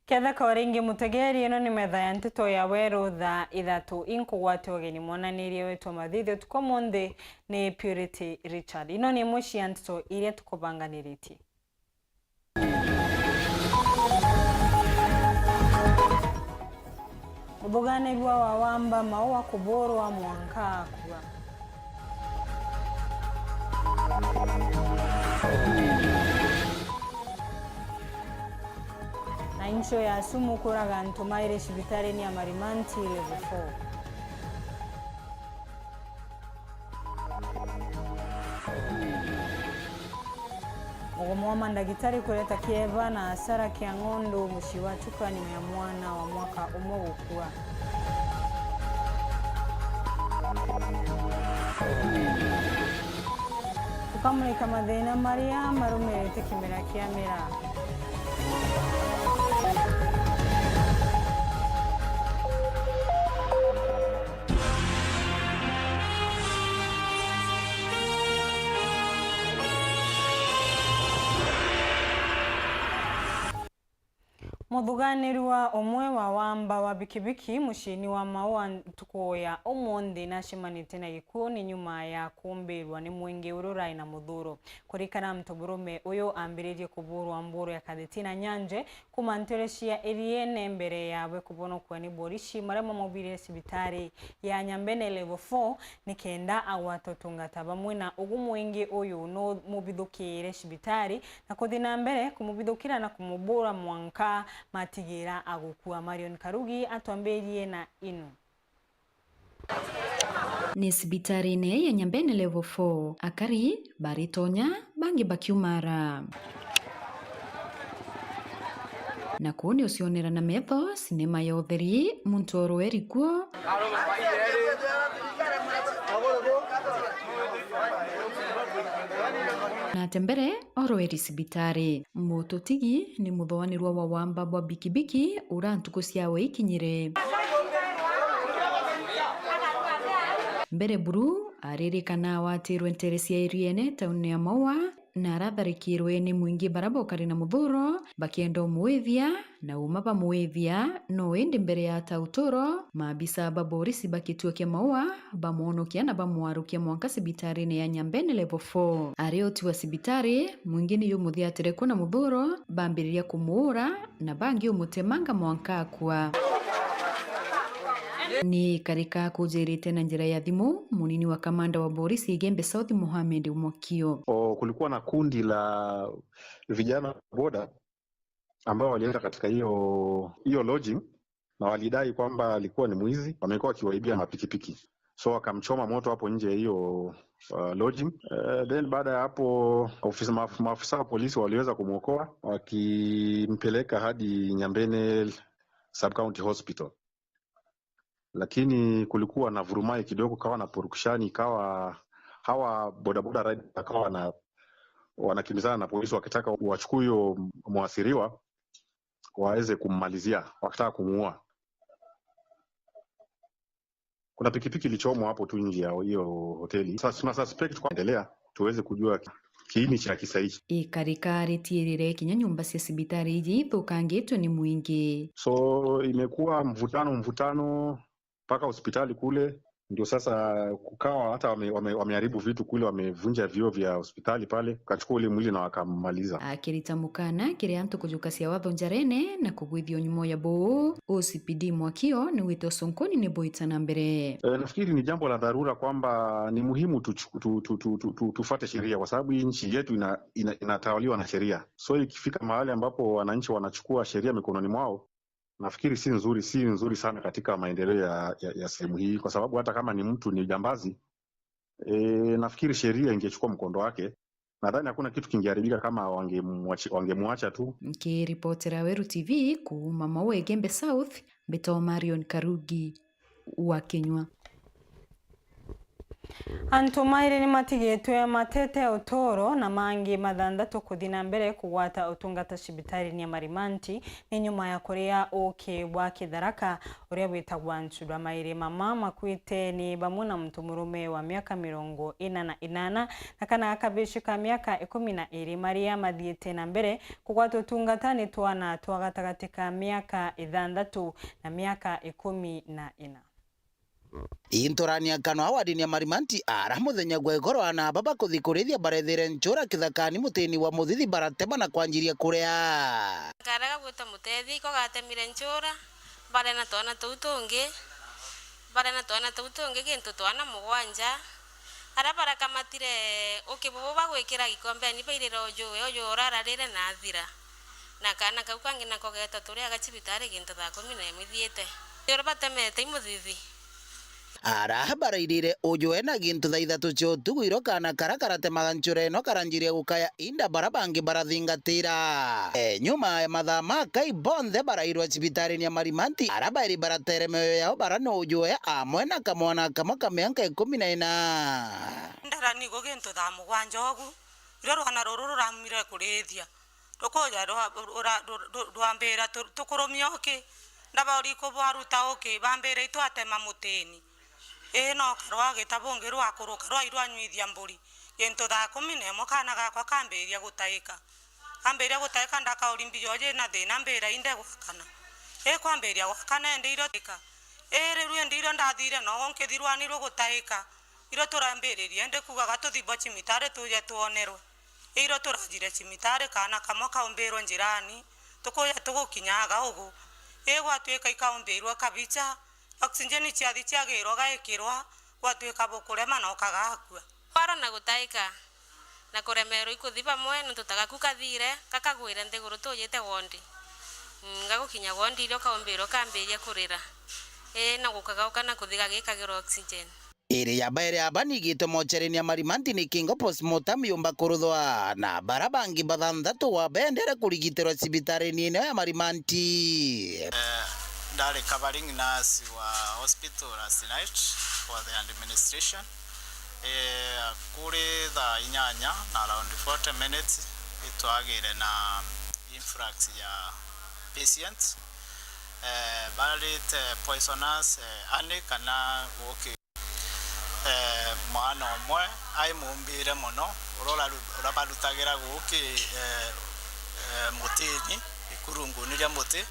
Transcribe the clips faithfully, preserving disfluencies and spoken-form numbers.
Ketheka o ringi mutegeri, ino ni metha ya nteto ya weru thaa ithatu. Inkugwate ugeni mwananirie wetu wa mathithio tuko munthi ni Purity Richard. Ino ni imwe cia nteto iria tukubanganiritie. Muthuganirua wa Wamba Maua kuburwa mwanka akua. Na incho ya sumu kuraga antu mairi cibitarini ya Marimanti level four. Mugomo wa mandagitari kureta kieba na asara kia ng'ondu mucii wa Chuka nyuma ya mwana wa mwaka umwe gukua. Tukamurika mathina maria marumirite kimera kia miraa. Muthuganirua umwe wa wamba wa bikibiki muciini wa Maua ntuku ya umunthi nacemanitie na gikuu ni nyuma ya kumbirwa ni mwingi uria urai na muthuro. Kurikana na muntu murume uyu ambiririe kuburwa mburu ya Kathiti na Nyanje, kuma ntere cia Iriene mbere yawe kubonokua ni borici maria mamubirire cibitari ya Nyambene level four nikenda agwata utungata. Bamwe na ugu mwingi uyu no mubithukire cibitari na kuthi na mbere kumubithukira na kumubura mwanka matigira agukua. Marion Karugi atwambirie na inu. Ni cibitarine ya Nyambene level four, akari baritonya, bangi bakiumara. Na kuu ni ucionera na metho sinema ya utheri, muntu orweri kuo. Nate mbere orweri cibitari. Mututigi ni muthoanirwa wa wamba bwa bikibiki ura ntuku ciawe ikinyire. Mbere buru aririkana awatirwe ntere cia Iriene tauni ya Maua na aratharikirwe ni mwingi bara bokari na muthuro bakienda umuithia na uma bamuithia, no indi mbere ya ata uturo, maabisa ba borisi ba kituo kia Maua bamwonokia na bamwarukia mwanka cibitarine ya Nyambene level four. Ari utiwa cibitari, mwingi ni yumuthiatire kuo na muthuro, bambiriria kumuura na bangi umutemanga mwanka akua. Ni karika kujirite na njira ya thimu, munini wa kamanda wa borisi Igembe South Mohamed Umokio. O, kulikuwa na kundi la vijana boda ambao walienda katika hiyo, hiyo lodging na walidai kwamba alikuwa ni mwizi, wamekuwa wakiwaibia mapikipiki. So wakamchoma moto hapo nje ya hiyo, uh, lodging. Uh, then baada ya hapo ofisa, maaf-, maafisa wa polisi waliweza kumwokoa wakimpeleka hadi Nyambene Sub-County Hospital. Lakini kulikuwa na vurumai kidogo, kawa na purukushani, kawa hawa bodaboda riders wakawa wana-, wanakimbizana na polisi wakitaka wachukue huyo mwathiriwa waweze kummalizia, wakitaka kumuua. Kuna pikipiki ilichomwa hapo tu nje ya hiyo hoteli. Sasa tuna suspect kwa endelea tuweze kujua ki-, kiini cha kisa hichi. Ikarika ritiirire kinya nyumba cia cibitari iji ithukangitwe ni mwingi. So imekuwa mvutano, mvutano mpaka hospitali kule, ndio sasa kukawa hata wame-, wame-, wameharibu vitu kule, wamevunja vioo vya hospitali pale, wakachukua ule mwili na wakammaliza. Akirita mukana kiri antu kujuka cia watho njarene na kugwithia unyumo ya buu, O C P D Mwakio ni wite ucunkuni ni buita na mbere. E, nafikiri ni jambo la dharura kwamba ni muhimu tuchu-, tu-, tu-, tu-, tu-, tu-, tufuate sheria kwa sababu hii nchi yetu ina-, ina-, inatawaliwa na sheria. So ikifika mahali ambapo wananchi wanachukua sheria mikononi mwao, nafikiri si nzuri, si nzuri sana katika maendeleo ya, ya, ya sehemu hii, kwa sababu hata kama ni mtu ni jambazi, e, nafikiri sheria ingechukua mkondo wake. Nadhani hakuna kitu kingeharibika kama wangemwachi-, wangemwacha tu. Nkiripotera Weru T V kuuma Maua Igembe South, mbitwa Marion Karugi wa Kinyua. Antu mairi ni matigitwe matete uturo na mangi mathanthatu kuthi na mbere kugwata utungata cibitarini ya Marimanti ni nyuma ya kuria uki bwa Kitharaka uria bwitagwa Nchura. Mairi mama makuite ni bamwe na muntu murume wa miaka mirongo ina na inana na kana ga kabici ka miaka ikumi na iri, maria mathiite na mbere kugwata utungata ni twana twa gatagati ka miaka ithanthatu na miaka ikumi na ina. Inturania kanwa wardini ya Marimanti, ara muthenya gwa igoro ana baba kuthi kurithia barethire nchura kithakani mutini wa muthithi, baratema na kwanjiria kuria. Karega gwita mutethi, iko gatemire nchura, bare na twana tuu tungi, bare na twana tuu tungi gintu twana mugwanja, ara barakamatire uki bubu bagwikira gikombeni bairira ujue, ujue urararire na athira. Na kaana kau kangi nako geeta turi aga cibitari gintu thaa kumi na imwe ithiite. Uria batemete i muthithi. Ara barairire ujue na gintu thaa ithatu cia utuku, iro kaana kara karatemaga nchura ino karanjiria gukaya, inda bara bangi barathingatira. E, nyuma ya mathaa makai bonthe barairwa cibitarini ya Marimanti, ara bairi baratere mioyo yao bara ni ujue amwe na kamwana kamwe ka mianka ikumi na ina. Ndara nigo gintu thaa mugwanja ugu, irio rwana ruru ruramire kurithia. Rukuja rwa-, rura-, ru-, ru-, rwambira tu-, tukurumia uki, ndabauri kubwaruta uki, bambira itwatema mutini. Ii no karwagita bungi rwakuruka rwai rwanyuithia mburi. Gintu thaa kumi na imwe kaana gakwa kambiria gutaika. Kambiria gutaika, ndakauri mbioji na thina, mbira inde gwakana. Ii kwambiria gwakana indi irio taika. Ii riu indi irio ndathire nogo nkithirwanirwe gutaika. Irio turambiririe indi kuugaga tuthi bwa cimitari tuje twonerwe. Irio turajire cimitari, kaana kamwe kaumbirwe njirani, tukuja tugukinyaga ugu. Ii gwatuika ikaumbirwe kabicha, oxygen ciathi ciagirwa gaikirwa, gwatuika bukurema na ukagakua. Kwara na gutaika na kuremerwa ikuthi bamwe, nontu ta gaku kathire, gakagwire nthiguru tujite wondi. Mm, gagukinya wondi irio kaumbirwe kambiria kurira. Ii, na gukagauka na kuthi gagikagirwa oxygen. Iri ya bairi aba nigitwe mochari-ini ya Marimanti ni kingo postmortem yumba kuruthwa, na bara bangi bathanthatu wa bendere kurigitirwa cibitari-ini ineo ya Marimanti. Eh, ndari covering nurse wa hospital last night for the administration. Eh, kuri thaa inyanya na around forty minutes, itwagire na influx ya patients. Eh, barite poisonous, eh, honey kana uki. Eh, mwana umwe ai mumbire mono, uria uraru-, urabarutagira guki, eh, eh, mutini, ikurunguni ria muti.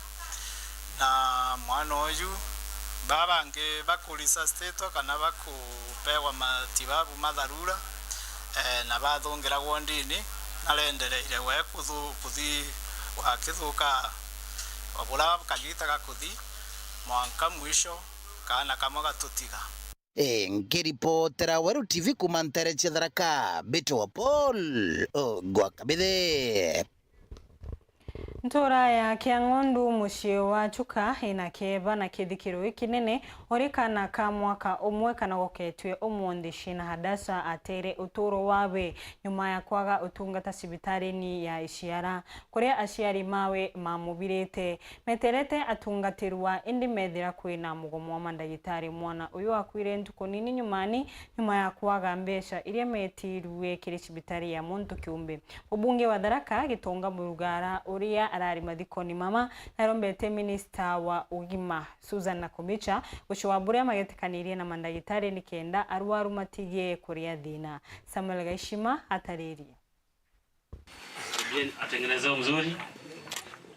Na mwana uyu, baa bangi bakuresuscitatwa kana bakupewa matibabu ma dharura, eh, na bathungira wondini, narendereire we kuthu-, kuthi gwakithuka, o buria kagita gakuthi, mwanka mwisho, kaana kamwe gatutiga. Nkiripotera Weru T V kuuma nteere cia Tharaka, mbitwa Paul Ogwa Kabithe. Ntuura ya Kiang'ondu, mucii wa Chuka, ina kieba na kithikiro gikinene, uri kaana ka mwaka umwe kana goketue umunthi. Shina Hadasa ateere utuuro wawe nyuma ya kwaga utungata cibitari-ini ya Iciara, kuria aciari mawe mamubirite. Meterete atungatirwa, indi methira kwina mugomo wa mandagitari. Mwana uyu akuire ntuku nini nyumani, nyuma ya kwaga mbeca iria metirue kiri cibitari ya muntu kiumbe. Mubunge wa Tharaka, Gitonga Murugara, uria arari mathikoni mama, narombete minista wa ugima, Susan Nakhumicha, gucua buria magetikanirie na mandagitari nikenda arwaru matige kuria thina. Samuel Gaishima ataririe. Bien, atengenezeo mzuri.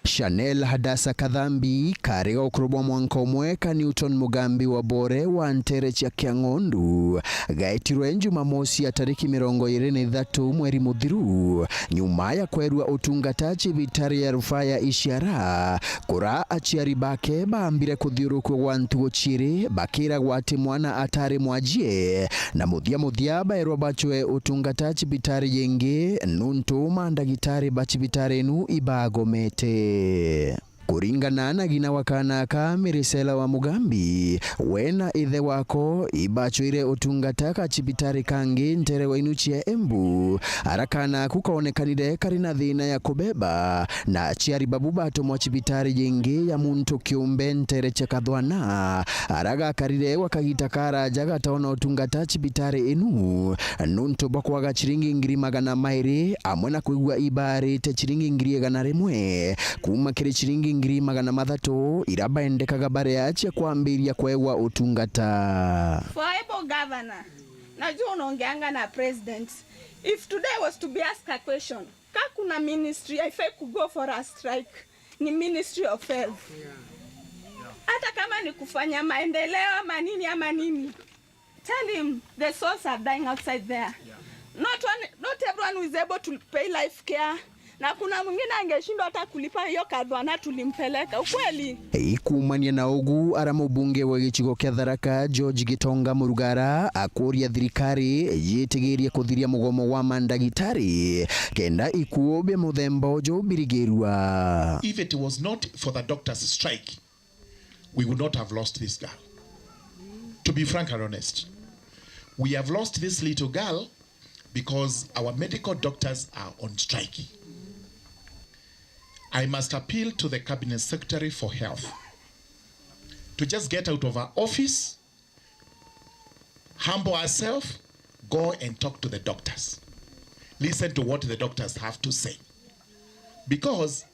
Chanel Hadasa Kathambi, kari ga ukuru bwa mwanka umwe ka Newton Mugambi wa Bore wa nteere cia Kiang'ondu, gaetirwe Jumamosi ya tariki mirongo iri na ithatu mweri muthiru, nyuma ya kwerua utungata cibitari ya rufaa ya Iciara, kuria aciari bake baambire kuthiurukua gwa ntugu ciiri, bakiragwa ati mwana atari mwajie, na muthia muthia baerwa bacwe utungata cibitari yingi nuntu mandagitari ba cibitari inu ibagomete. Kuringana na ng'ina wa kaana aka, Mary Sela wa Mugambi, we na ithe wako ibacwire utungata ka cibitari kangi ntere wa inu cia Embu. Ara kaana aku kaonekanire kari na thina ya kubeba, na aciari babu batumwa cibitari jingi ya muntu kiumbe ntere cia Kathwana. Ara gakarire gwa kagita karaja gataona utungata cibitari inu, nuntu bwa kwaga ciringi ngiri magana mairi, amwe na kwigua ibaarite ciringi ngiri igana rimwe, kuuma kiri ciringi ngiri magana mathatu, ira baendekaga baria cia kwambiria kwewa utungata. For able governor, najua unaongeanga na president. If today was to be asked a question, ka kuna ministry haifai ku go for a strike, ni Ministry of Health. Hata kama ni kufanya maendeleo ama nini ama nini, tell him the souls are dying outside there. Not one, not everyone who is able to pay life care. Na kuna mwingine angeshindwa hata kulipa hiyo Kathwana tulimpeleka. Ukweli? Ikumania na ugu, ara mubunge wa gicigo kia Tharaka, George Gitonga Murugara, akuria thirikari yitigirie kuthiria mugomo wa mandagitari, kenda ikuo bia muthemba uju birigirua. If it was not for the doctors' strike, we would not have lost this girl. To be frank and honest, we have lost this little girl because our medical doctors are on strike. I must appeal to the Cabinet Secretary for Health to just get out of her office, humble herself, go and talk to the doctors. Listen to what the doctors have to say. Because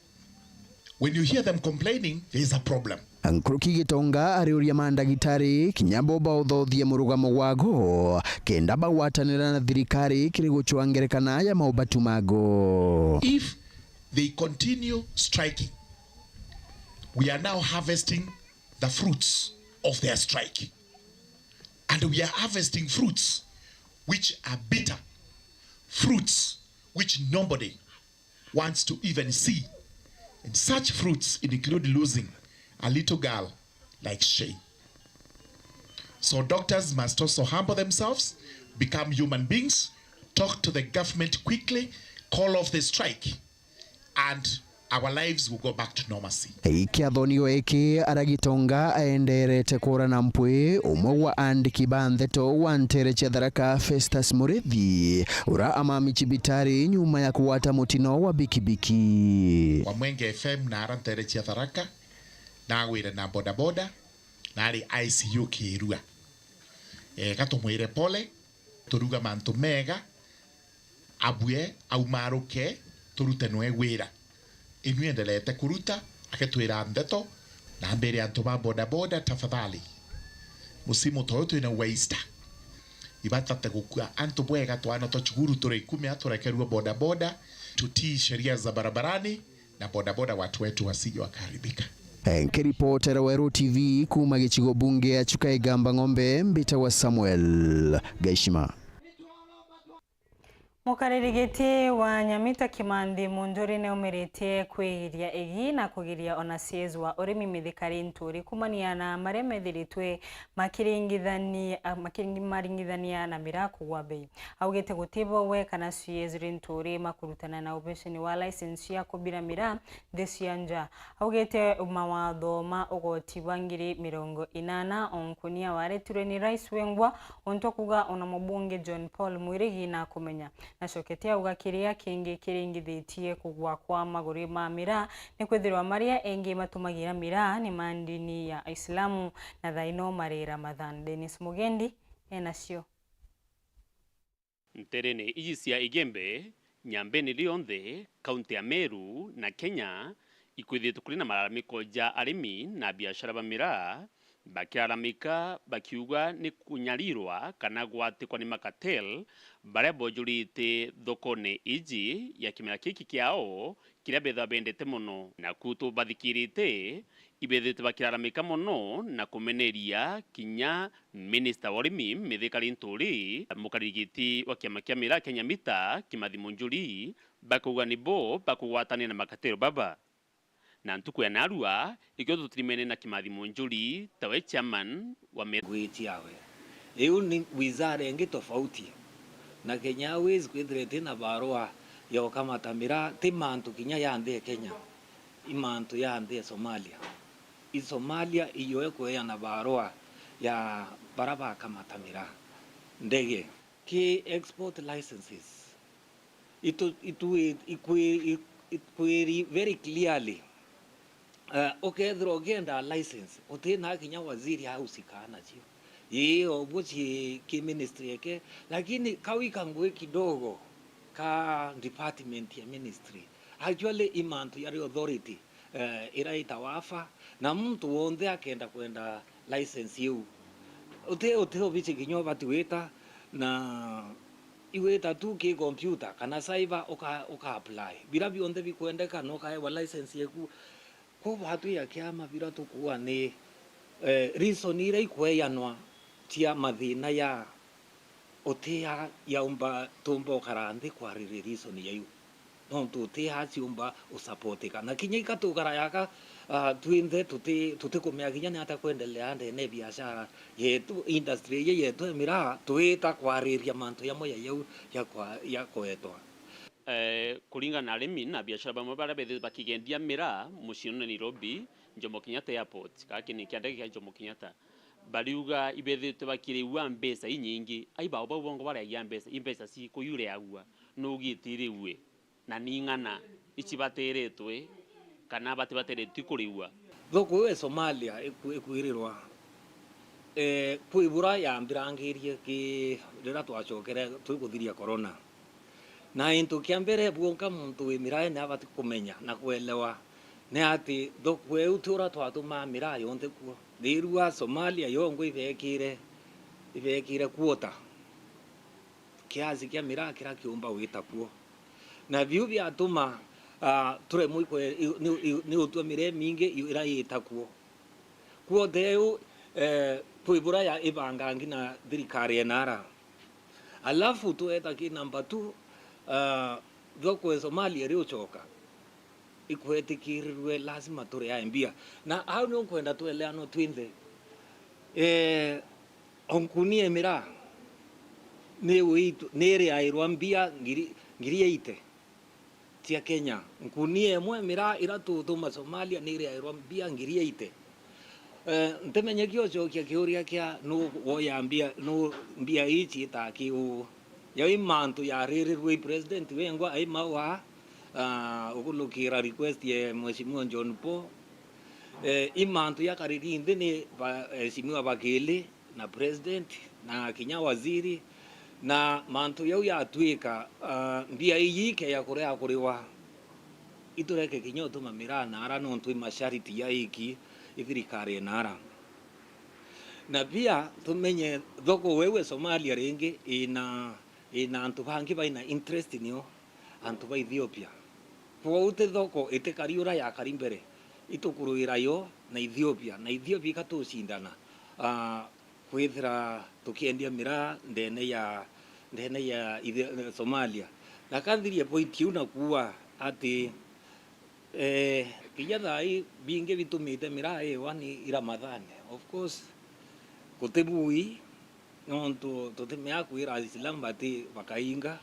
when you hear them complaining, there is a problem. Nkuruki Gitonga ariuria mandagitari kinya bo bauthothie murugamo gwago, kenda bagwatanira na thirikari kiri gucwa ngerekana ya maubatu mago. If they continue striking, we are now harvesting the fruits of their strike. And we are harvesting fruits which are bitter, fruits which nobody wants to even see. And such fruits include losing a little girl like Shay. So doctors must also humble themselves, become human beings, talk to the government quickly, call off the strike, and our lives will go back to normalcy. Ikiathonio iki, ara Gitonga aenderete kuura na mpwi umwe wa andiki ba ndeto wa ntere cia Tharaka, Festus Murithi, ura amami cibitari nyuma ya kugwata mutino wa bikibiki. Wa Mwenge F M na ara ntere cia Tharaka, nagwire na bodaboda, nari I C U Kirua. Ega tumwire pole, turuga mantu mega, abue, aumaruke, turute nwe wira. Inui endelete kuruta, akitwira ndeto, na ambire antu ba bodaboda, tafadhali, musimu ta uyu twina wa Easter, ibatate gukua antu bwega, twana twa cukuru turi ikumi aturekerua bodaboda, tutii sheria za barabarani, na bodaboda watu wetu wasije wakaharibika. Nkiripotera Weru T V kuuma gicigo bunge ya Chuka Igamba Ng'ombe, mbitagwa Samuel Gaishima. Mukariri giti wa Nyamita Kimanthi Munjuri niaumiritie kwigiria igi na kugiria ona C S wa urimi Mithika Linturi kumania na maria methiritwe makiringithania, makiringi-, maringithania na miraa kugwa bei. Augite gutibo we kana C S Linturi makurutana na ubicini wa license cia kubira miraa nthi cia nja. Augite mawatho ma ugoti bwa ngiri mirongo inana o nkunia waretirwe ni Rais Wengwa, untu kuga ona mubunge John Paul Mwirigi na kumenya. Nacoketie auga kiria kingi kiringithitie kugwa kwa maguri ma miraa ni kwithirwa maria engi matumagira miraa ni ma ndini ya Islamu na thaino mari Ramadhan. Dennis Mugendi enacio. Nterene iji cia Igembe, Nyambene rionthe, kaunti ya Meru na Kenya, ikwithitwe kuri na malalamiko ja arimi na biashara ba miraa, bakiralamika bakiuga ni kunyarirwa kana gwatikwa ni makatel baria bojurite thokone iji ya kimera giki kiao kiria bethagwa bendete mono. Naku tubathikirite, ibethite bakiraramika mono na kumeneria kinya minista wa urimi Mithika Linturi, mukariri giti wa kiama kia miraa Kenya Mita Kimathi Munjuri, bakauga nibo bakugwatanira na makatero baba. Na ntuku ya narua, ikio tutirimene na Kimathi Munjuri, tawe chairman wa miraa. Ngwiti yawe. Iu ni wizara ingi tofauti. Na Kenya Airways kwithira iti na barua ya ukamata miraa, ti mantu kinya ya nthi ya Kenya. I mantu ya nthi ya Somalia. I Somalia iyo ikweana barua ya bara bakamata miraa. Ndege. Ki export licenses. Itu, itu, ikwi-, ikwiri very clearly. Eh, ukethirwa ukienda license, utina kinya waziri ahusika nacio. Ii, obuo ci ki ministry eke, lakini kau i kangui kidogo ka department ya ministry. Actually, i mantu yari authority, eh, ira itawa AFA, na muntu wonthe akenda kwenda license iu. Uti, uti obici kinya ubati wita, na igwita tu ki computer kana cyber uka, uka apply. Bira bionthe bikwendeka na ukaewa license yeku. Kwou batwi ya kiama bira tukuua ni, eh, reason ira ikweyanwa cia mathina ya utia yaumba tumba ukara nthi kwariria reason yaiu. Nontu utia ciumba usapotika. Na kinya ika tukara yaka, ah, twinthe tuti, tutikumea kinya ni atia kwendelea ndene ya biashara yetu, industry iji yetu ya miraa, twita kwariria mantu jamwe ja jau ja kwa-, ja kwetwa. Eh, kuringana na arimi na biashara bamwe baria bethirite bakigendia miraa mucii munene Nairobi, Jomo Kenyatta Airport, kana kiini kia ndege kia Jomo Kenyatta, bariuga ibethirite bakiriua mbeca inyingi. Ai bao bau bongo bariagia mbeca, i mbeca cikuyu iriagua, nuugitiriue, na ni ng'ana icibatiritwe, kana batibatiritwe kuriua? Thuku iu e Somalia iku-, ikwirirwa, eh, kwi bura yambirangirie ki riria twacokere twikuthiria corona. Na into kia mbere bwonka muntu wi miraene abati kumenya na kwelewa ni ati thuku iu ti ura twatumaa miraa yonthe kuo. Thiirua Somalia yongwa ibekire, ibekire quarter kiasi kia miraa kiria kiumba wita kuo. Na biu biatuma, ah, turemwe ikwe-, i-, ni, i-, ni utua miraa imingi i-, iria yita kuo. Quarter iu, eh, kwi bura ya ibangangi na thirikari enara. Alafu tweta ki number two, ah, thuku e Somalia iri ucoka, ikwetikirirwe lazima turiae mbia. Na au ni ukwenda tweleanwa twinthe. Eh, o nkunia e miraa ni uitu-, ni iriairwa mbia ngiri, ngiri eighty cia Kenya. Nkunia imwe miraa ira tutuma Somalia ni iriairwa mbia ngiri eighty. Eh, ntimenye kio ucokia kiuria kia nu woya mbia, nu mbia ii ciitaa ki uu? Jau i mantu yaririrwe i president wengwa ai mau aa, ah, ukulukira request ya Mheshimiwa John Paul. Eh, i mantu yakariri nthi ni ba-, Mheshimiwa Bakili, na president, na kinya waziri, na mantu jau yatwika, ah, mbia iji ikeya kuria kuriwa, itureke kinya utuma miraa nara nontu i masharti ya iki i thirikari enara. Na pia tumenye thoko wewe Somalia ringi ina, ina antu bangi baina interest nio antu ba Ethiopia. Kwou ti thoko itikari ura yakari mbere, itukuruira yo na Ethiopia, na Ethiopia ikatucindana. Ah, kwithira tukiendia miraa ndene ya, ndene ya Ithi-, Somalia. Na ka nthirie point iu na kuuga ati, eh, kinya thaa ii bingi bitumite miraa iwa ni i Ramadhani. Of course, guti bui, nontu tutimea kwira Aislamu bati bakainga.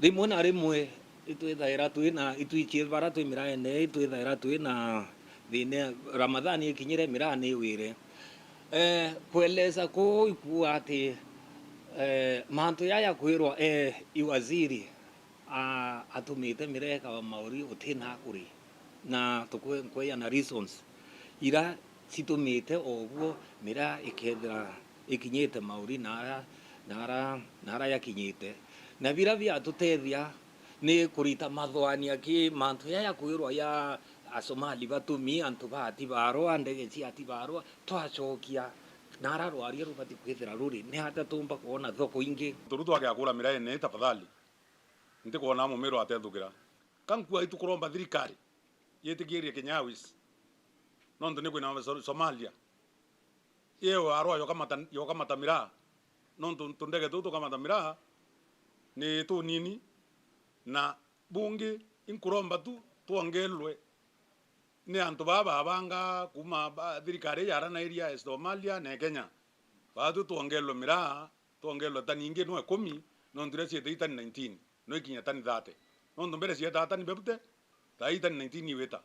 Rimwe na rimwe itwithaira twina, itwichie bara twi miraene, itwithaira twina thina. Ramadhani ikinyire, miraa ni iwire. Eh, kueleza kuu ikuuga ati, eh, mantu yaya kwirwa, eh, i waziri, a-, atumite miraa ikawa mauri utina akuri, na tukwe-, nkweya na reasons ira citumite obuo miraa ikethira ikinyite mauri nara, nara, nara yakinyite. Na bira biatutethia ni kurita mathwania ki mantu yaya kwirwa ya Asomali batumi, antu ba ati barwa, ndege cia ati barwa, twacokia nara rwaria rubati kwithira ruri, ni atia tumba kwona thoko ingi? Turu twagea kura miraene, tafadhali. Ntikwona mumiro atethukira. Ka nkua itukuromba thirikari yitikirie Kenyawis, nontu ni kwina So-, Somalia. Iyo arwa yokamata, yokamata miraa, nontu tundege tuu tukamata miraa ni tunini, na bungi inkuromba tu twongelwe ni antu baa babanga kuma ba, thirikari yaranairia ya Somalia na Kenya. Baa tu twongelwe miraa, twongelwe tani ingi no ikumi, nontu iria ciete i tani nineteen, no ikinya tani thirty. Nontu mbere cietaga tani fifty, thaa ii tani nineteen iwita.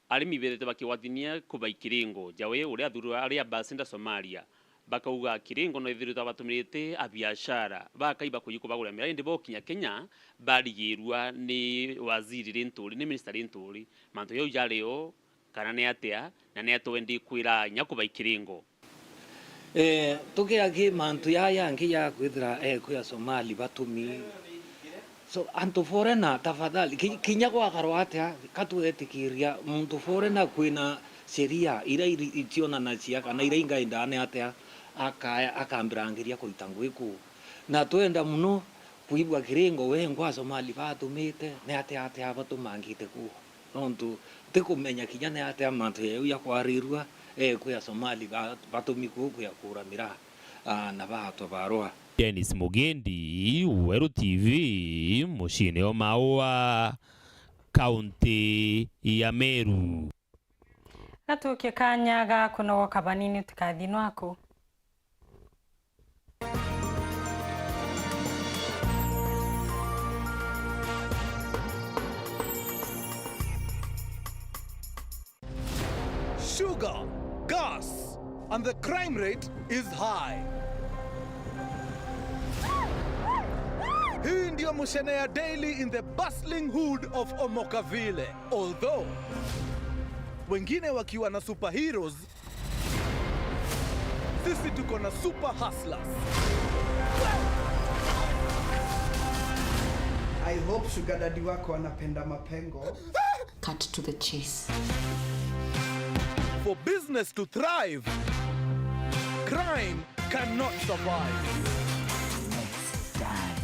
Arimi bethirite bakigwatithania kubai kiringo, Jawe uria athurirwe ari ambassador Somalia, bakauga kiringo no ithirite abatumirite abiashara bakai bakuji kubagurira miraa, indi bokinya Kenya barigirua ni waziri Linturi, ni minister Linturi. Mantu jau jari o, kana ni atia, na ni atia wendi kwira inya kubai kiringo? Eh, tukia ki mantu jaa jangi ja kwithira eku ya Somali batumi. So, antu foreigner, tafadhali, ki-, kinya gwakarwa atia, ka twetikiria muntu foreigner kwina sheria iria iri-, icionanagia kana iria ingaendaa ni atia akaya-, akambirangiria kurita ngugi kuu. Na twenda mono kwigua kiringo wengwa Somali batumite, ni atia atia batumangite kuu. Nontu ntikumenya kinya ni atia mantu jau jakwarirua, eku ya Somali ba-, batumi kuu kuja kura miraa, aa, na baatwa barua. Dennis Mugendi, Weru T V, muciine o Maua, kaunti ya Meru. Gatukie kanya ga kunogoka banini, utikathi nwaku. Sugar, gas, and the crime rate is high. Hii ndio Mucene ya Daily in the bustling hood of Omokavile. Although wengine wakiwa na superheroes, sisi tuko na super hustlers. I hope sugar daddy wako anapenda mapengo. Cut to the chase. For business to thrive, crime cannot survive. Let's dance.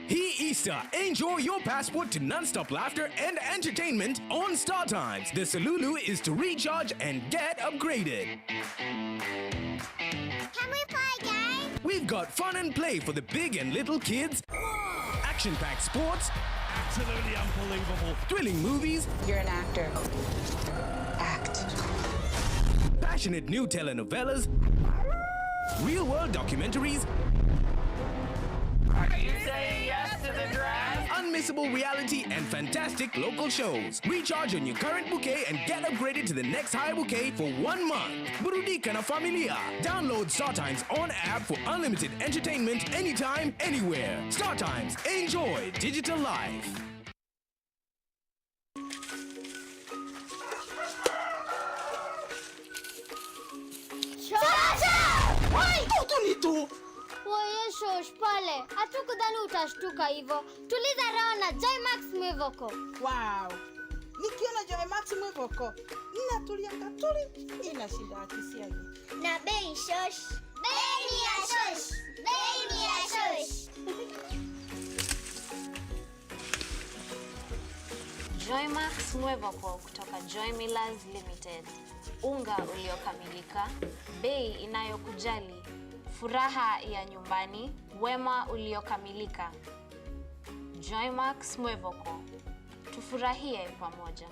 Hii Easter, enjoy your passport to non-stop laughter and entertainment on StarTimes. The Salulu is to recharge and get upgraded. Can we play a game? We've got fun and play for the big and little kids, action-packed sports, absolutely unbelievable, thrilling movies, you're an actor. Act. Passionate new telenovelas, real-world documentaries, are you saying yes to the draft? Unmissable reality and fantastic local shows. Recharge on your current bouquet and get upgraded to the next higher bouquet for one month. Burudika na familia. Download StarTimes On app for unlimited entertainment anytime, anywhere. StarTimes. Enjoy digital life. Chacha! Wai, tutu ni tu. Woye shosh pale, hatukudhani utashtuka hivyo. Tuliza roho na Joy Max Mwivoko. Wow. Nikiona Joy Max Mwivoko, ninatulia katuli, inashinda akisiagi. Na bei shosh. Bei ni ya shosh. Bei ni ya shosh. Joymax Mwevoko kutoka Joy Millers Limited. Unga uliokamilika, bei inayokujali, furaha ya nyumbani, wema uliokamilika. Joymax Mwevoko, tufurahie pamoja.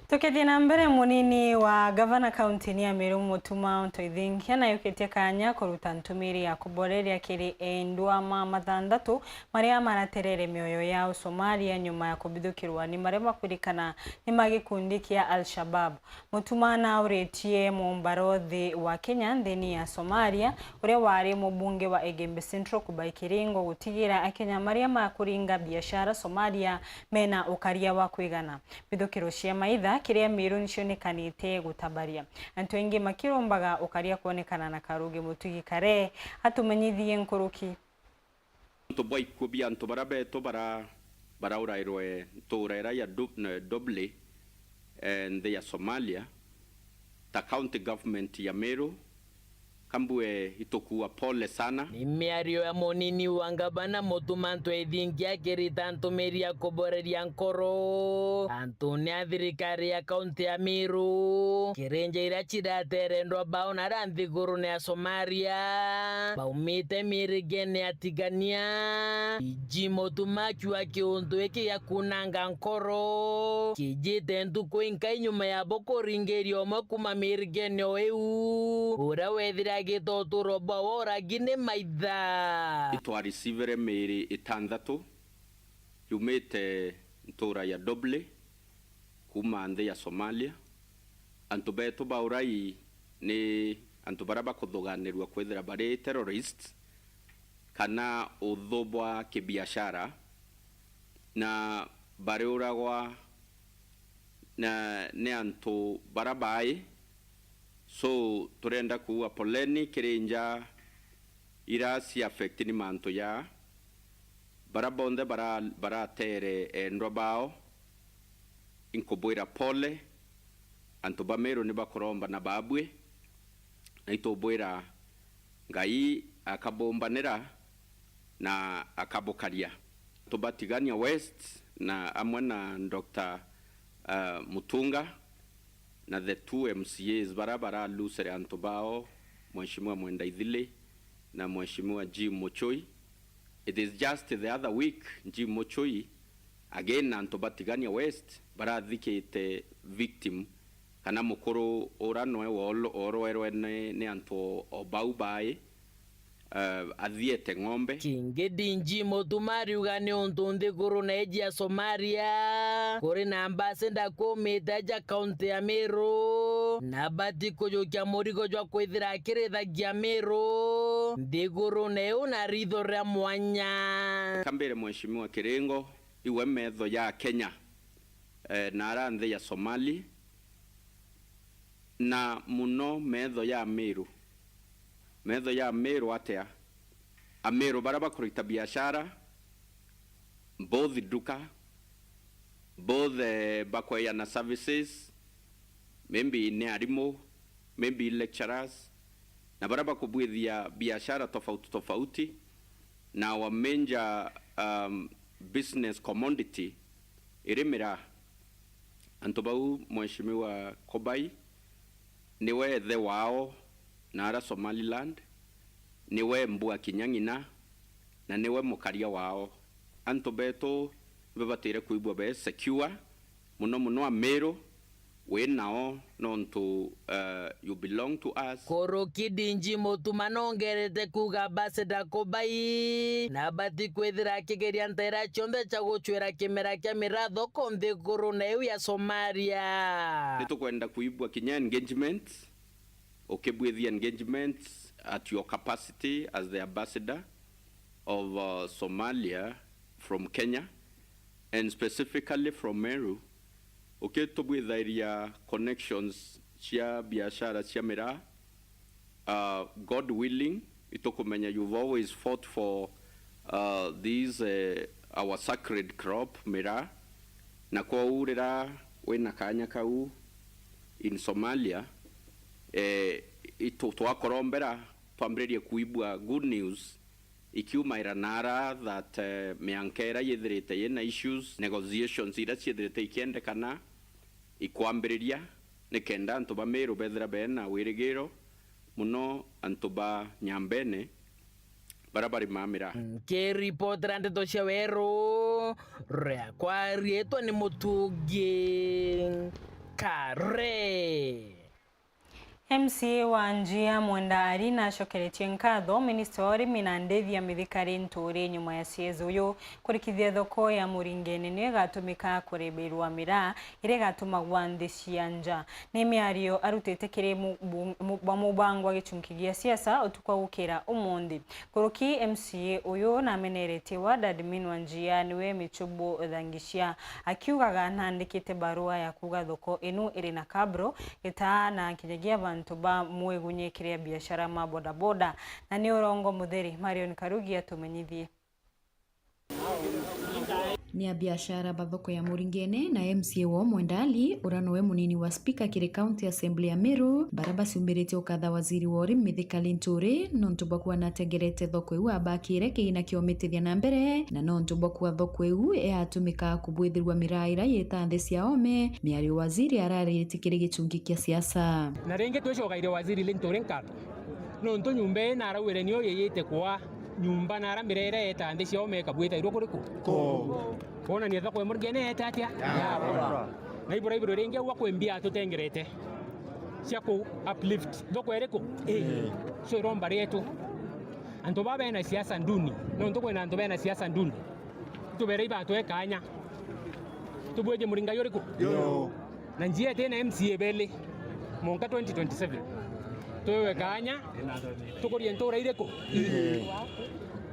Tukithii na mbere, munini wa gavana kaunti-ini ya Meru, Mutuma Ntoithingia, nayukitie kanya kuruta ntumiri ya kuboreria kiri endwa ma mathanthatu maria maraterere mioyo yao Somalia nyuma ya kubithukirwa ni maria makwirikana ni ma gikundi kia Al-Shabab. Mutuma nauritie mumbarothi wa Kenya nthini ya Somalia, uria wari mubunge wa Igembe Central, Kubai Kiringo, gutigira Akenya maria makuringa biashara Somalia mena ukaria wa kwigana. Mbithukiro cia maitha kiria Miru nicionekanite gutabaria, antu aingi makirombaga ukaria kwonekana na Karugi Mutugi Kare atumenyithie nkuruki. Nontu bwa ikuu bia antu baria beetu bara-, baraurairwe ntuura iria ya Du-, ne-, Doble, eh, nthi ya Somalia, ta county government ya Meru, Ambue itukua pole sana. Ni miario ya munini wa ngavana Mutuma M'Ethingia akirita ntumiri ya kuboreria nkoro antune a thirikari ya kaunti ya Meru kiri nja iria ciratere endwa bao na aria nthigurune ya Somalia baumite mirigene ya Tigania. Jim Mutuma akiuga kiuntu giki gia kunanga nkoro kijite ntuku inkai nyuma ya bo kuringiria umwe kuuma mirigene o iu, uria wethira agita uturo bwa woragi ni maitha. Itwarecivere miiri itanthatu yumite ntuura ya Doble kuuma nthi ya Somalia. Antu beetu ba urai ni antu baria bakuthuganirua kwithira bari terrorists kana uthu bwa kibiashara, na bariuragwa na, ni antu baria baai. So, turenda kuuga poleni kiri nja iria ci affect ni mantu jaa. Baria bonthe bara-, baratere endwa bao, inkubwira pole. Antu ba Meru ni bakuromba na babui, na itubwira Ngai akabumbanira na akabukaria. Antu ba Tigania West na amwe na Doctor, uh, Mutunga na the two M C As baria baralusere antu bao, Mheshimiwa Mwenda Ithili na Mheshimiwa Jim Muchui. It is just the other week, Jim Muchui, again, antu ba Tigania West barathikite victim kana mukuru ura noe woro-, worwerwe ni, ni antu o, o bau baai, uh, athiete ng'ombe. Kingi D G Mutuma ariuga ni untu nthigurune iji ya Somalia kuri na ambassador kuumite aja kaunti ya Meru, na bati kujukia murigo jwa kwithira akirithagia Meru nthigurune iu na ritho ria mwanya. Kambire Mheshimiwa Kiringo, iwe metho ya Kenya, eh, na ara nthi ya Somali, na muno metho ya Meru. Metho ya Meru atia? Ameru baria bakurita biashara, both duka, both, eh, bakweana services, maybe ni arimu, maybe lecturers, na baria bakubwithia biashara tofauti tofauti, na our major, um, business commodity iri miraa. Antu bau, Mheshimiwa Kobai, niwe ithe wao na ara Somaliland, niwe mbua kinya ng'ina, na niwe mukaria wao. Antu betu nibabataire kwigua be secure, muno muno Ameru, wi nao nontu, uh, you belong to us. Kuruki D G Mutuma nongerete kuuga Ambassador Kobai nabati kwithira akigeria nteera cionthe cia gucwira kimera kia miraa thoko nthigurune iu ya Somalia. Nitukwenda kuibua kinya engagement, ukibwithia engagement at your capacity as the ambassador of, uh, Somalia from Kenya, and specifically from Meru, ukitubwithairia connections cia biashara cia miraa. Uh, God willing, itukumenya you've always fought for, uh, these, uh, our sacred crop, miraa, na kwou rira wina kanya kau in Somalia, eh, itu-, twakorombera twambiririe kuibua good news ikiumaira nara that, eh, mianka iria yithirite yina issues, negotiations iria ciithirite ikiendekana ikwambiriria, nikenda antu ba Meru bethira bena wirigiro muno antu ba Nyambene baria barimaa miraa. Nkiripotera ndeto cia weru, riakwa riitwa ni Mutungi Kare. M C A wa Njia Mwenda Ari nacokeretie nkatho minista wa urimi na ndithi ya mithikari Nturi nyuma ya C S uyu kurikithia thoko ya Muringene niyo igatumika kureberwa miraa iria igatumagwa nthi cia nja. Ni miario arutite kiri mu-, bu-, mu-, bwa mubangwa gichunki gia siasa utuku wa gukira umunthi. Kuruki M C A uyu nameneretie ward admin wa Njia niwe Michubu Thangicia, akiugaga naandikite barua ya kuuga thoko inu iri na kabro, gitaa na nkinyagia bantu ba mwigunye kiria biashara ma bodaboda. Na ni urongo mutheri, Marion Karugi atumenyithie. Ni abiashara ba thoko ya Muringene na M C A wao Mwenda Ali, uria nowe munini wa spika kiri County Assembly ya Meru, baria baciumirite ukatha waziri wa urimi Mithika Linturi nontu bwa kuona atengerete thoko iu abakire kiina kiomitithia na mbere, na nontu bwa kuwa thoko iu yatumikaga kubwithirwa miraa iria yita nthi cia oome, miario waziri araritie kiri gichungi kia siasa. Na ringi twicokaire waziri Linturi nkatho, nontu nyumba ii narauire nio yiyite kwa nyumba na ara mirere eta nthi cia oome ikabwitairwa kuriku? Kuu. Kwonania thoko ya Muringene yete atia? Yabura. Na ibura ibura ringi aua kwi mbia atutengerete cia ku uplift thoko iriku? Ii. So iromba rietu. Antu baa bena siasa nduni, nontu kwina antu bena siasa nduni, itubere ibatwe kanya tubwithie muringai uriku? Yo. Na njia iti na M C A beli, mwanka twenty twenty-seven twewe kanya tukurie ntura iriku? Ii.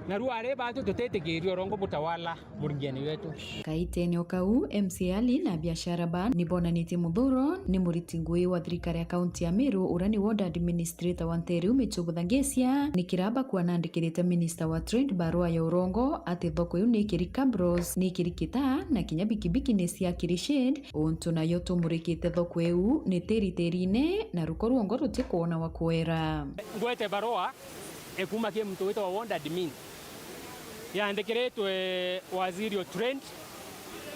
Na riu ari batu tutitikiria urongo butawala Muringene wetu. Kaitene o kau, M C A Ali na biashara ba ni bonanitie muthuro ni muriti ngui wa thirikari ya kaunti ya Meru, uria ni ward administrator wa ntere iu Michubu Thangesia, ni kiraba kuanandikirite minista wa trade barua ya urongo ati thoko iu ni ikiri cabros, ni ikiri kitaa, na kinya bikibiki ni ciakiri shade, untu nayo tumurikite thoko iu ni tiri tirine, na ruko ruongo rutikwona wa kwera. Ngwete barua ikuma ki muntu witwa ward admin, yandikiritwe waziri o trade,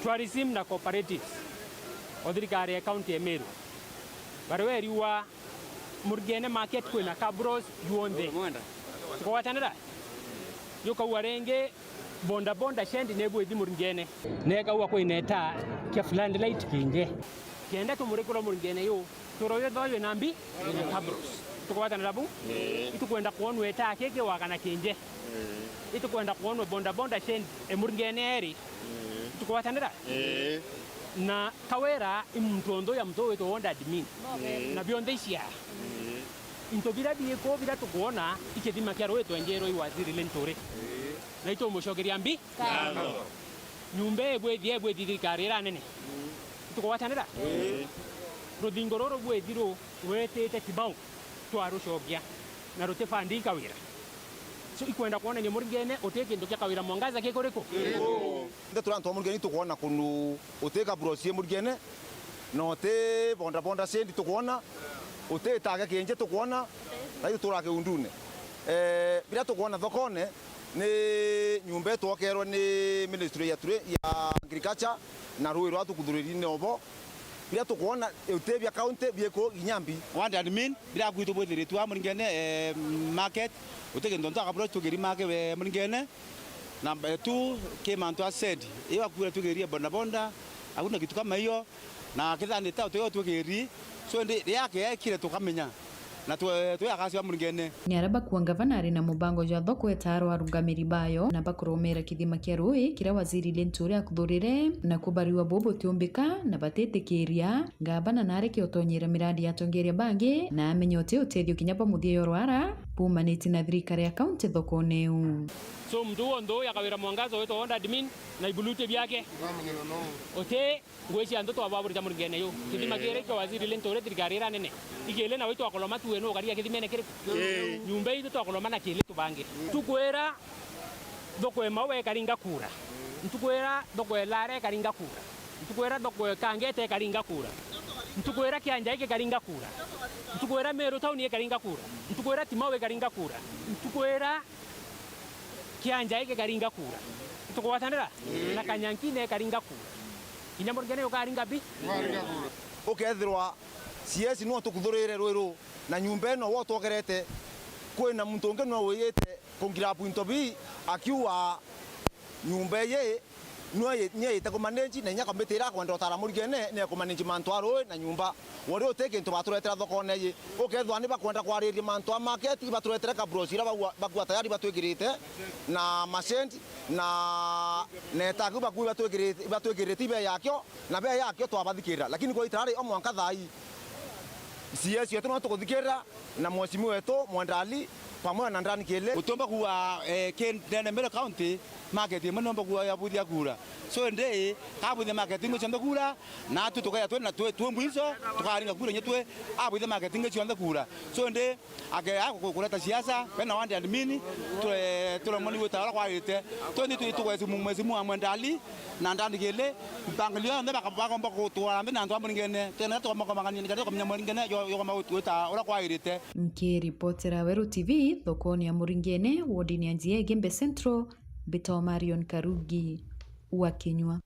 tourism na cooperatives o thirikari ya county ya Meru. Barua iriuga Muringene market kwina cabros yuonthe. Tukugwatanira? Yukauga ringi, boda boda shade ni bwithi Muringene. Nekauga kwina itaa kia floodlight kinje. Kenda tumurikirwa Muringene yu, turo yu thoyu na mbi, na cabros. Tukugwatanira bu? Ii. Itukwenda kwonwa itaa kiki wakana kinje. Ii. Itukwenda kwonwa boda boda shade e Muringene eri. Ii. Tukugwatanira? Ii. Na Kawira i muntu onthe ya muntu witwa ward admin. Ii. Na bionthe iciaa. Ii. Into biria biku biria tukwona i kithima kia rui twenjerwe i waziri Linturi. Ii. Na itumucokeria mbi. Ngatho. Nyumba ibwithi, ibwithi thirikari iria nene. Ii. Tukugwatanira? Ii. Ruthingo ruru bwithi ru rwetite Kibau twarucokia na ruti fund i Kawira. So ikwenda kwonania Muringene uti kintu kia Kawira Mwangaza kikuriku? Kikuu. Nthe turi antu ba Muringene itukwona kunu uti cabros i Muringene, na uti boda boda shade tukwona, uti itaa kia kinje tukwona, na ituturaa kiundune. Eh, biria tukwona thokone ni nyumba itwokerwe ni ministry ya ture-, ya agriculture na rui rwa tukuthuriri ni obo. Biria tukwona uti bia county biku kinya mbi. Ward admin, biria kwitu bwithiritwe Muringene, eh, market, uti kintu ntu akabura tukiri make we Muringene. Number two, ki mantu a shade. Iyo akuira tukirie boda boda, hakuna kitu kama hiyo. Na kithani ta tuyo twikiri. So ndi riake ekire tukamenya. Na twe, twe akasi wa Muringene. Ni aria bakua ngavana ari na mubango jwa thoko etaarwa arungamiri bayo, na bakuromera kithima kia rui kiria waziri Linturi akuthurire, na kubariwa bo butiumbika, na batitikiria ngavana nareke utonyera miradi ya atongeria bangi, na amenya uti utethio kinya bwa muthia yorwara bumanite na thirikari ya kaunti thokone iu. So muntu wonthe uyu akawira mwangaza witwa ward admin na ibuluti biake. Uti Ngwiciria antu twababurite Muringene yu. Kithima kiri kia waziri Linturi thirikari iria nene. Ikili nawe twakuloma tuwe nu ukariga kithimene kiriku? Ii. Nyumba itu twakuloma na kili tubange. Ntukwira thoko e Maua ikari ngakura. Ntukwira thoko e Lare ikari ngakura. Ntukwira thoko e Kangete ikari ngakura. Ntukwira Kianja iki ikari ngakura. Ntukwira Meru town ikari ngakura. Ntukwira Timau ikari ngakura. Ntukwira Kianja iki karinga kura. Tukugwatanira? Ii. Na Kanyankine karinga kura. Kinya Murugene ukaringa bi? Ukaringa kura. Ukethirwa C S no tukuthurire rwiru na nyumba ino wo twogerete, kwina muntu ungi no wiyite kungira into bi akiuga nyumba iyi nwe-, ni eyite kumanage na inya komiti iria akwenda utara Murugene ni ekumanage mantu a rui na nyumba. Wari uti kintu baturetera thokone iji. Ukethwa ni bakwenda kwariria mantu a market, ibaturetere kabrosi iria bagua-, bakua tayari batwikirite, na mashendi, na, na etaku baku ibatwikirite, ibatwikirite ibe yakio, na be yakio twabathikirira. Lakini gwaitara ri, o mwanka thaa ii, C S yetu no tukuthikirira, na mheshimiwa wetu, Mwenda Ali, pamoja na Ndani Kile. Utiumba kuuga, eh, ki ndene Meru County, Market imwe niomba kuoya buthia kura. So indi, kabwithia market ingi cionthe kura, na atwi tukeja twi na twi, twi mwiso, tukaringa kura inya twi, abwithia market ingi cionthe kura. So indi, ake, a ku-, kureta siasa, bena ward admin, tule-, tulemwa ni gwita uria kwagirite. Twendi twi-, tugwesimu mwesimu wa mwendali, na ndandikili, mpangilio yonthe baka-, bakomba gutwara nthi na antu a Muringene. Twenda tukomba kumangania, nikenda tukamenya Muringene, yo-, yogomba gwita uria kwagirite. Nkiripotera Weru T V, thokoni ya Muringene, wodini ya Njia Igembe Central, Mbitwa Marion Karugi wa Kinyua.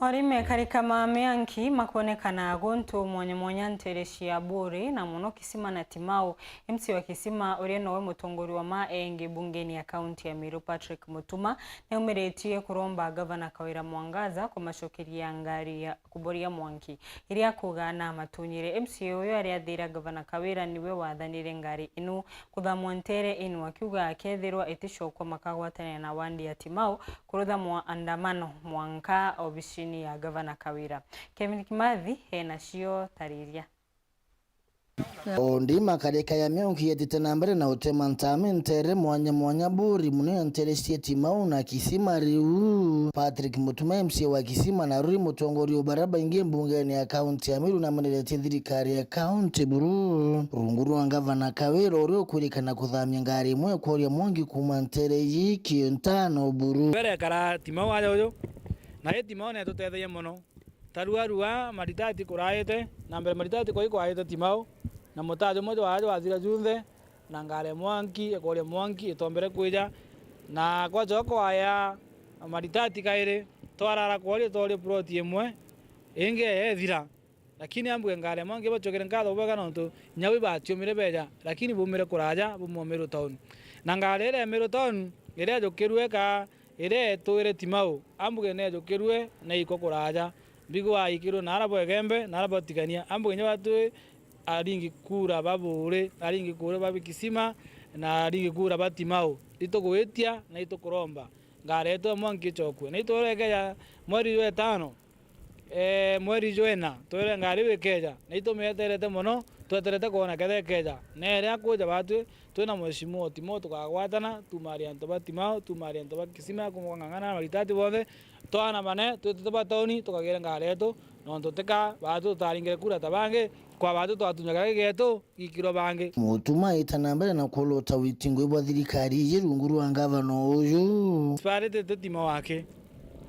Arimi mekarika ma mianki makwonekana guntu mwanya mwanya nteere cia Buuri na mono Kisima na Timau. M C A wa Kisima, uria nowe mutongoria wa ma engi bungeni ya kaunti ya Meru, Patrick Mutuma, niaumiritie kuromba Gavana Kawira Mwangaza kumacokeria ngari ya kuboria mwanki, iria akuuga namatunyire. M C A uyu ariathira Gavana Kawira niwe wathanire ngari ino kuthamwa nteere ino, akiuga akethirwa iticokwa makagwatanira na wandi ya Timau kurutha maandamano mwanka obicini ya Gavana Kawira. Kevin Kimathi ena cio tariria. O ndi makarika ya miunki yetite na mbere na utema ntami nteere mwanya mwanya Buuri mono ya nteere cia Timau na Kisima. Riu Patrick Mutuma, M C A wa Kisima, na ruri mutongoria wa baria baingi mbungene ya kaunti ya Meru, nameneretie thirikari ya kaunti buru rungu rwa Gavana Kawira, uria ukwirikana kuthamia ngari imwe ya kworia mwanki kuuma nteere iji Kintano buru. Mbere ekara Timau aja uju, na i Timau netutethagia mono. Tarua rua maritati kuraite, na mbere maritati kwai kwaite Timau, na mutaa jumwe jwaa jwathira junthe, na ngari ya mwanki, ya kworia mwanki itombere kwija, na kwacoka kwaya maritati kairi, twarara kworia tworia plot imwe, ingi yethira. Lakini ambuge ngari ya mwanki bacokere nkatho bwega nontu inya bo ibatiumire beja, lakini bumire kuraja, bumwe Meru town. Na ngari iria ya Meru town, iria yajukirue ka iria yetwire Timau, ambuge nejukirue na ikwa kuraja. Mbigwa aikirwe na ara bwa Igembe, na ara bwa Tigania, ambuge inya batwi aringi kura ba Buuri, aringi kura ba Kisima, na aringi kura ba Timau. Itugwitia na itukuromba ngari yetu ya mwanki icokue. Na itwire ikeja mweri jwa itano, eh, mweri jwa ina, twire ngari iu ikeja. Na itumieterete mono, tweterete kwona ketha ikeja. Na iria akuja batwi, twina Mheshimiwa Timau tukagwatana, tumaria antu ba Timau, tumaria antu ba Kisima, kumwe kwa Ng'ang'ana na maritati bonthe, twana mane, twitite ba tauni, tukagire ngari yetu, nontu tika baatu tutaringire kura ta bangi, kwa baatu twatunyaga gigi yetu, gikirwa bangi. Mutuma aita na mbere na kuruta witi ngui bwa thirikari iji rungu rwa ngavana uju. Municipality ti Timau aki,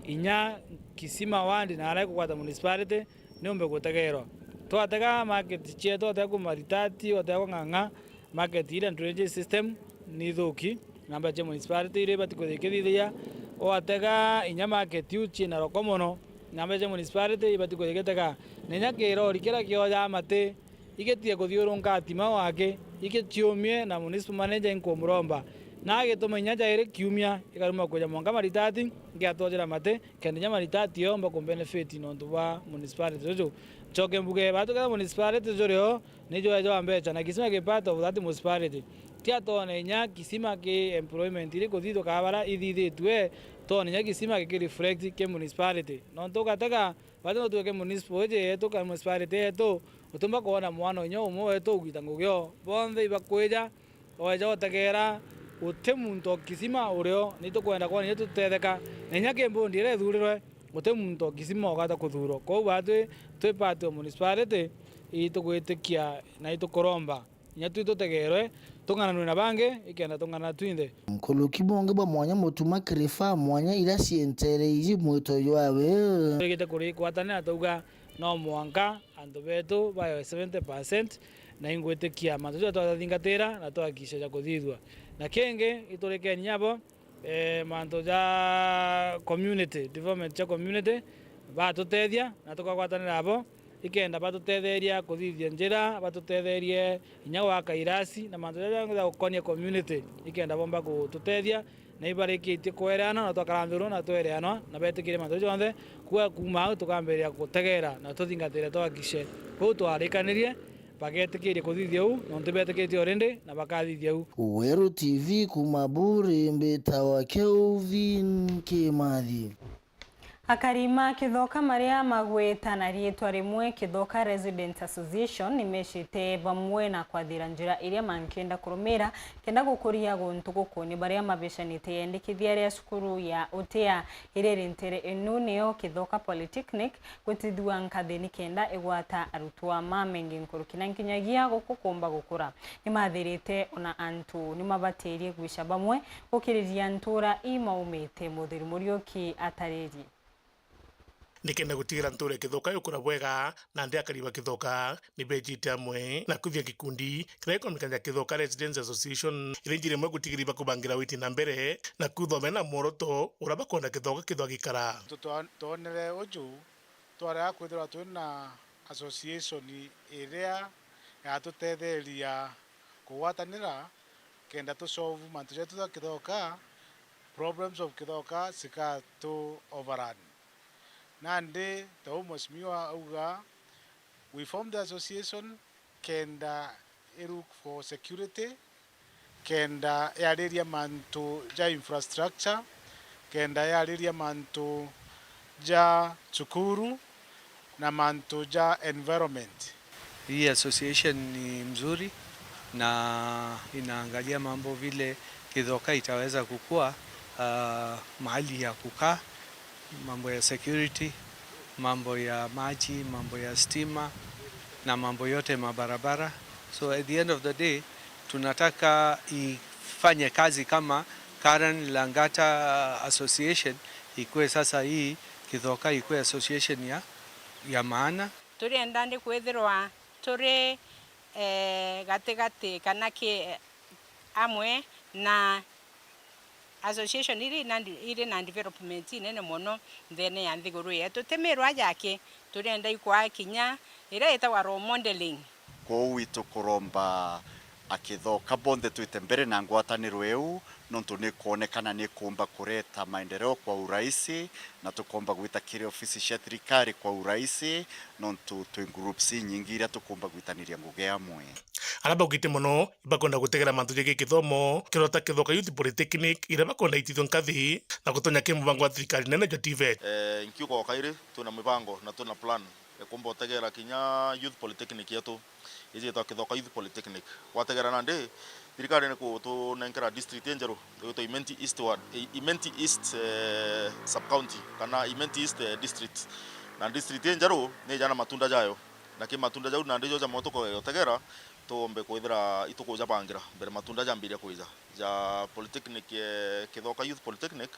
inya Kisima ward na aria ikugwata municipality, niumbe gutegerwa. Twatega market cietu, twatega ku Maritati, twatega kwa Ng'ang'a, market iria drainage system ni ithuki, namba cia municipality iria ibati kwithia ikithithia, watega inya market iu ciina roko mono, namba cia municipality ibati kwithia igitega. Na inya kirori kiria kioja mati, igitige kuthiurunka Timau aki, igiciumie na municipal manager inkumuromba. Na agituma inya jairi kiumia, ikaruma kuja mwanka Maritati, ngiatwajira mati, kenda inya Maritati yomba kumbenefit nontu bwa municipality juju. Ncoke mbuge, batu kenda municipality juri o, nijo ejo wa mbeca, na Kisima ki part of that municipality. Tia twone inya Kisima ki employment iri kuthithwa kaa bara ithithitue, twone inya Kisima giki reflect ki municipality. Nontu ugatega, batu no twike municipal iji yetu, ka municipality yetu, utumba kwona mwana inya umwe wetu ugwita ngugi o. Bonthe ibakwija, oeja utegera, uti muntu o Kisima urio, ni tukwenda kwona inya tutetheka. Na inya ki mbundi iria ithurirwe, uti muntu o Kisima ugata kuthurwa. Kwou batwi twi part o municipality, itugwitikia na itukuromba. Inya twi tutegerwe, tung'ananue na bangi, ikenda tung'anana twinthe. Nkuruki bungi bwa mwanya Mutuma Kirifa mwanya iria cientere iji mwito jwawe. Twigite kurigwatanira twauga no mwanka antu betu baewe seventy percent, na ingwitikia mantu jau twathingatira na twakisha ja kuthithua. Na kingi, iturikeni abo, eh, mantu ja community, development cia community, batutethia na tukagwatanira abo, ikenda batutetheria kuthithia njira, batutetherie inya gwaka irasi na mantu jaja ja gukonia community, ikenda bomba gututethia, na ibarikitie kwereanwa na twakara nthuru na twereanwa na betikirie mantu jonthe, kuga kuuma au tukambiriria gutegera na tuthingatire twakishe. Kuu twarikanirie, bagetikiria kuthithia uu, nontu betikitie already na bakathithia uu. Weru T V kuuma Buuri, mbitawa Kelvin Kimathi. Akari ma Kithoka maria magwita na riitwa rimwe Kithoka Residents Association nimecite bamwe na kwathira njira iria mankienda kurumira kenda gukuria guntu guku. Ni baria mabicanite yendikithia ria cukuru ya Utia iria iri ntere inu niyo Kithoka Polytechnic, gwitithua nkathi ni kenda igwata arutwa ma mengi nkuruki na nkinyagia guku kumba gukura. Nimathirite ona antu nimabatirie gwica bamwe gukiriria ntura imaumite. Muthuri Muriuki ataririe. Nikenda gutigira ntura ya Kithoka yukura bwega, nandi akari ba Kithoka nibejite amwe na kwithia gikundi kiria gikomekana ja Kithoka Residents Association, iria njira imwe gutigiri bakubangira witi na mbere na kuthomera na mworoto uria bakwenda Kithoka kithwa gikara. Twa-, twonere uju, twarega kwithirwa twina association iria yatutetheria kugwatanira kenda tu solve mantu jetu ja Kithoka, problems of Kithoka cika tu overrun. Nandi, ta uu mheshimiwa auga, we formed the association kenda i look for security, kenda yariria mantu ja infrastructure, kenda yariria mantu ja cukuru na mantu ja environment. Hii association ni mzuri na inaangalia mambo vile Kithoka itaweza kukua, ah, mahali ya kukaa, mambo ya security, mambo ya maji, mambo ya stima na mambo yote mabarabara. So at the end of the day, tunataka ifanye kazi kama Karen Langata Association, ikue sasa hii Kithoka ikue association ya, ya maana. Turienda ni kwithirwa turi, eh, gatigati kana ki, eh, amwe na association iri na ndi-, iri na development inene mono nthene ya nthiguru yetu. Ti mirwa jaki, turienda ikwaa kinya iria itagwa role modeling. Kwou itukuromba Akithoka bonthe twite mbere na ngwataniro iu, nontu ni ikwonekana ni ikumba kureta maendeleo kwa urahisi, na tukomba gwita kiri ofisi cia thirikari kwa urahisi, nontu twi groups inyingi iria tukumba gwitaniria ngugi amwe. Aria baugite mono ibakwenda gutegera mantu jegii kithomo, kirota Kithoka Youth Polytechnic, iria bakwenda itithua nkathi na gutonya kiri mubango wa thirikari nene jwa TVET. Eh, nkiuga o kairi, twina mibango na twina plan ya kumba utegera kinya Youth Polytechnic yetu, iji yetagwa Kithoka Youth Polytechnic. Gwategera nandi, thirikari ni kutunenkera district injeru, igwitwa Imenti East Ward, I-, Imenti East, eh, Sub-County, kana Imenti East, eh, District. Na district injeru ni ijana matunda jayo. Na ki matunda jau nandi jo jamwe tukoya utegera, tuombe kwithira itukujabangira mbere matunda jambiria kwija. Ja Polytechnic, eh, Kithoka Youth Polytechnic,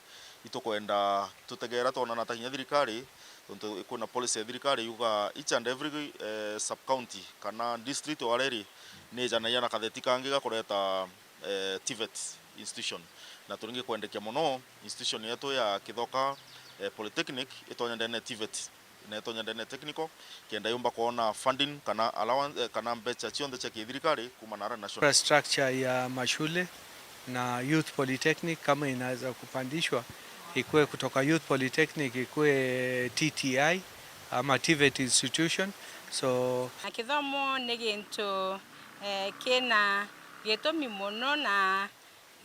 itukwenda tutegera twonana ta kinya thirikari, tontu kwina policy ya thirikari yuga each and every, eh, sub-county kana district o aria iri, ni ijanagia na katheti kangi ga kureta, eh, TVET institution. Na turingi kwendekia mono institution yetu ya Kithoka, eh, Polytechnic itonye ndene ya TVET. Na itonye ndene ya technical, kenda yumba kwona funding kana allowance, eh, kana mbeca cionthe cia kithirikari kuma na ara national. Infrastructure ya mashule na Youth Polytechnic kama inaweza kupandishwa, ikue kutoka Youth Polytechnic ikue TTI ama TVET institution. So, na kithomo ni gintu, eh, kina gitumi mono na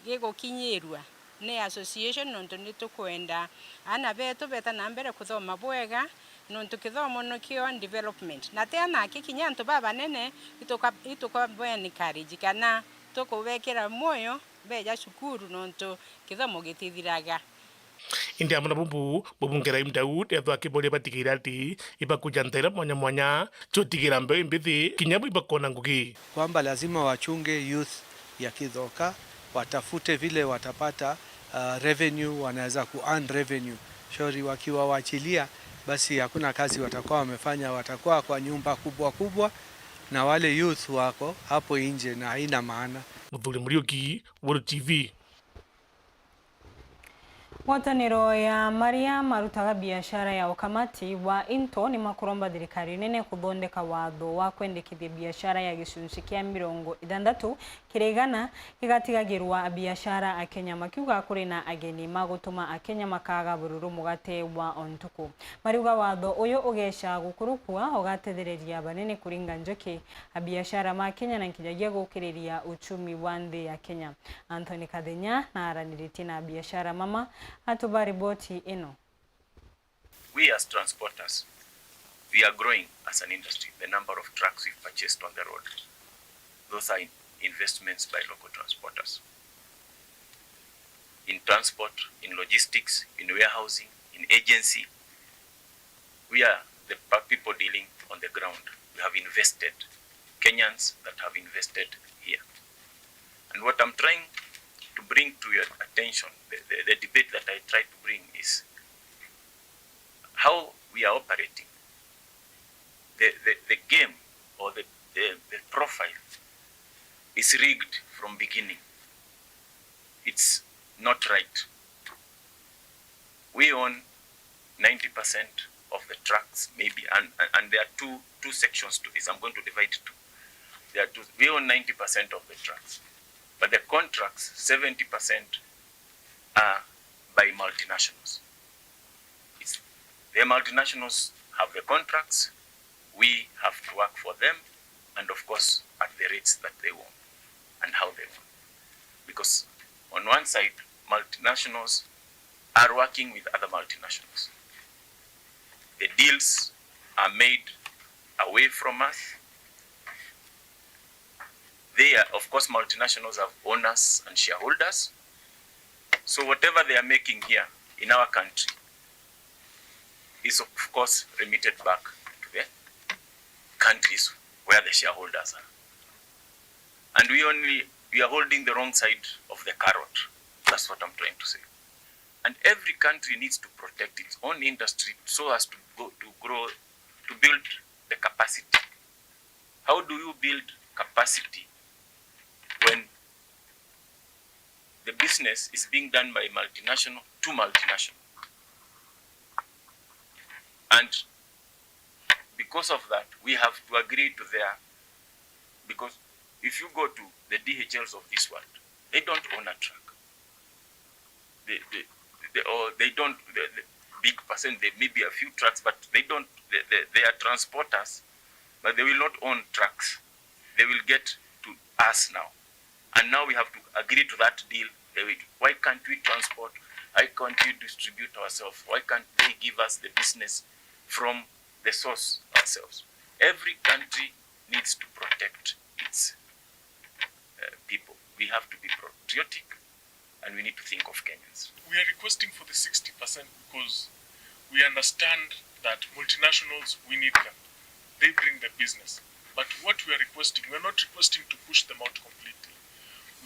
gigukinyirua ni association, nontu ni tukwenda aana betu beta na mbere kuthoma bwega, nontu kithomo nikio development. Na ti aana aki, kinya antu babanene ituka-, itukabe encourage kana tukubekira mwoyo beja cukuru, nontu kithomo gitithiraga. Indi amwe na bubu, mubunge Rahim Daud ethwa akiboria batigire ati ibakuja ntaira mwanya mwanya cia utigira mbeu imbithi kinya bo ibakona ngugi. Kwamba lazima wachunge youth ya Kithoka, watafute vile watapata, uh, revenue, wanaweza ku earn revenue. Shauri wakiwawachilia, basi hakuna kazi watakuwa wamefanya, watakuwa kwa nyumba kubwa kubwa, na wale youth wako hapo nje na haina maana. Muthuri Muriuki, Weru TV. Ngwataniro ya maria marutaga biashara ya ukamati wa into ni makuromba thirikari nene kuthondeka watho wa kwendekithia biashara ya gicunci kia mirongo ithanthatu kiri igana gigatigagirwa abiashara Akenya, makiuga kuri na ageni magutuma Akenya makaga bururu mugate wa o ntuku. Mariuga watho uyu ugeca gukurukua ugatethereria banene kuringa njuki abiashara ma Kenya na nkinyagia gukiriria uchumi wa nthi ya Kenya. Anthony Kathenya na araniritie na abiashara mama atuba riboti ino. We as transporters, we are growing as an industry, the number of trucks we've purchased on the road. Those are in-, investments by local transporters. In transport, in logistics, in warehousing, in agency, we are the pa-, people dealing on the ground. We have invested, Kenyans that have invested here. And what I'm trying to bring to your attention, the, the, the debate that I try to bring is how we are operating. The, the, the game or the, the, the profile is rigged from beginning. It's not right. We own ninety percent of the trucks, maybe, and, and, and there are two, two sections to this. I'm going to divide it two. There are two. We own ninety percent of the trucks, but the contracts, seventy percent are by multinationals. It's, the multinationals have the contracts, we have to work for them, and of course, at the rates that they want and how they want. Because on one side, multinationals are working with other multinationals. The deals are made away from us. They are, of course, multinationals have owners and shareholders. So whatever they are making here in our country is, of course, remitted back to the countries where the shareholders are. And we only, we are holding the wrong side of the carrot. That's what I'm trying to say. And every country needs to protect its own industry so as to go, to grow, to build the capacity. How do you build capacity when the business is being done by multinational to multinational? And because of that, we have to agree to their, because if you go to the D H Ls of this world, they don't own a truck. They, they, they, or they don't, the, the big percent, they maybe a few trucks, but they don't, they, they, they are transporters, but they will not own trucks. They will get to us now. And now we have to agree to that deal. They will, why can't we transport? Why can't we distribute ourselves? Why can't they give us the business from the source ourselves? Every country needs to protect its, uh, people. We have to be patriotic and we need to think of Kenyans. We are requesting for the sixty percent because we understand that multinationals, we need them. They bring the business. But what we are requesting, we are not requesting to push them out completely.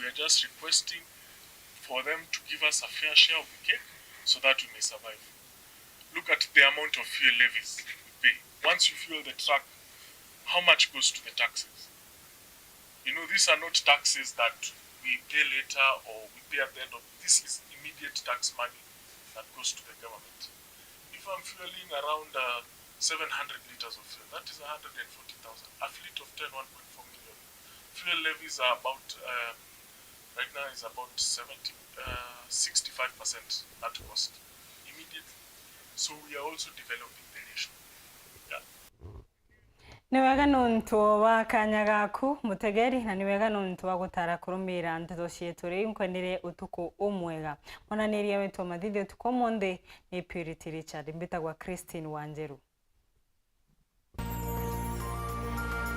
We are just requesting for them to give us a fair share of the cake so that we may survive. Look at the amount of fuel levies we pay. Once you fuel the truck, how much goes to the taxes? You know, these are not taxes that we pay later or we pay at the end of, this is immediate tax money that goes to the government. If I'm fueling around, uh, seven hundred liters of fuel, that is a hundred and forty thousand. A fleet of ten, one point four million. Fuel levies are about, uh, right now is about seventy, uh, sixty-five percent at cost immediately. So we are also developing the nation. Yeah. Ni wega nontu wa kanya gaku, mutegeri, na ni wega nontu wa gutara kurumira ndeto cietu. Riu nkwenire utuku umwega. Mwananiria wetu wa mathithi utuku umunthi ni Purity Richard. Mbitagwa Christine Wanjiru.